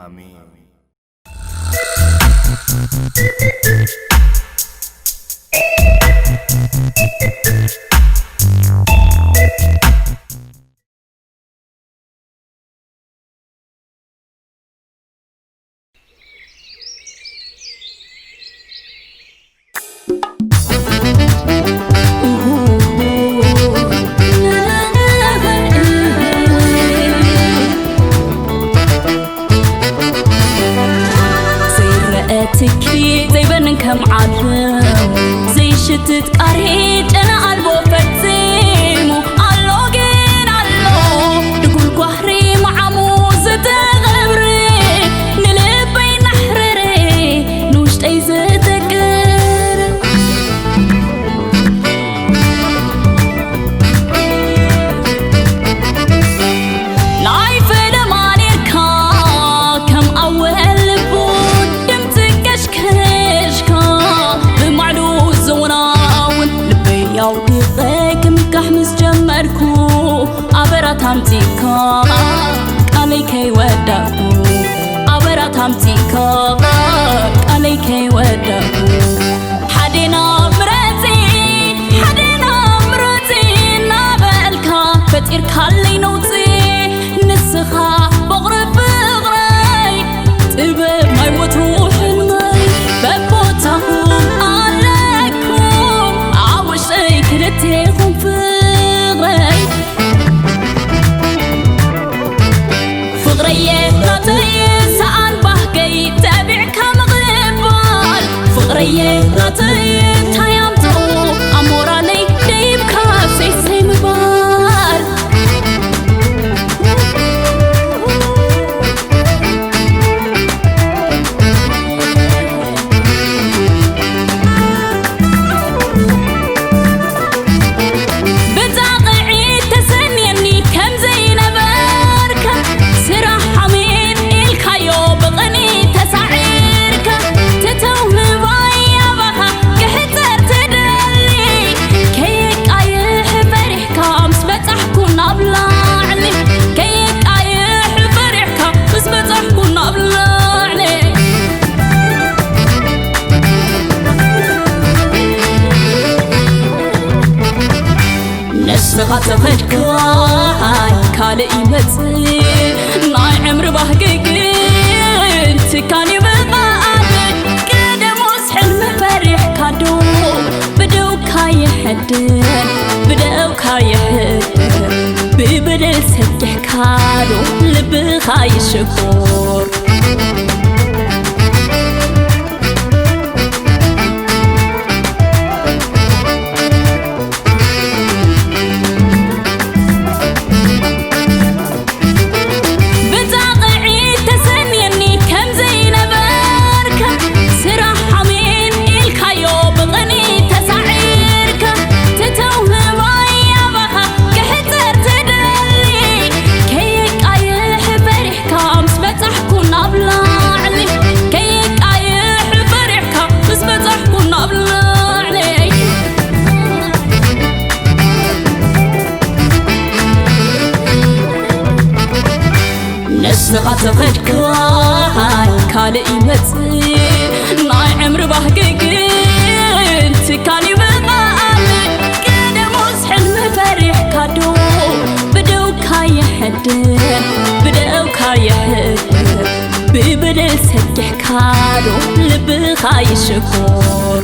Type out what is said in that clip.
ኣሜን። ዘይረአ ትኪ ዘይበንን ከም ዓለም ዘይሽትት ቃሪ ጨና ኣልቦ ፈጺሙ ኣሎ ግን ኣሎ ድጉል ጓህሪ መዓሙ ዝተቐብረ ንልበይ ናሕረረ ንውሽጠይ ዘደቅር ናይ ፈለማ ኔርካ ከም ኣወል ልቡ ድምፂ ከሽከሽካ ብማዕዱ ዘወናውን ልበይ ኣውዲቐ ክምካሕ ምስ ጀመርኩ ኣበራት ኣምፂእካ ቃለይ ከይወዳእኩ ኣበራት ኣምፂእካ ቃለይ ከይወዳእኩ ሓዴና ምረፂ ሓዴና ምረፂ እናበልካ ፈጢርካለይ ነውፂ ንስኻ ፍቕሪ ፍቕረይ ጥበብ ናይ ወትሩ ሕልመይ በቦታኹም ኣለኩም ኣብ ውሽጠይ ክልቴኹም ፍቕረይ ፍቕረየ ናተይ ሰኣን ባህገይ ተቢዕካ ምቕባል ፍቕረየ ናተይ እንታይ ኣምፅኡ ኣብ ሞራለይ ደይብካ ሰይሰይ ምባል ብጣቕዒት ተሰንየኒ ከም ዘይነበርካ ስራሕ ሓሜድ ኢልካዮ ብቕኒ ተሳዒርካ ተተውህባይ ኣባኻ ክሕፀር ትደሊ ከየቃይሕ ፈሪሕካ ምስ በፃሕኩ ናብ ላዕሊ ከየቃይሕ ፈሪሕካ ምስ በፃሕኩ ናብ ላዕሊ ንስኻ ተኸድካይ ካልእ ይመጽእ ናይ ዕምሪ ባህጊ ግን ትካን ይበቓል ቀደሞስ ሕልሚ ፈሪሕካዶ ብደውካ ይሕድር ብደውካ ይሕድር ብበደል ሰጊሕካዶ ልብኻ ይሽኮር ብጣቕዒት ተሰንየኒ ከም ዘይነበርካ ስራሕ ሓሜን ኢልካዮ ብቕኒ ተሳዒርካ ተተውህባይ ኣባኻ ክሕፀር ትደሊ ከየቃይሕ ፈሪሕካ ምስ በፃሕኩ ናብ ላዕሊ ከየቃይሕ ፈሪሕካ ምስ በፃሕኩ ናብ ላዕሊ ንስኻ ተኸድካይ ካልእ ይመጽእ ናይ ዕምሪ ባህጊ ግን ትካን ይበቓል ቀደሞስ ሕልሚ ፈሪሕካዶ ብደውካ ይሕድር ብደውካ ይሕድር ብበደል ሰጊሕካዶ ልብኻ ይሽኮር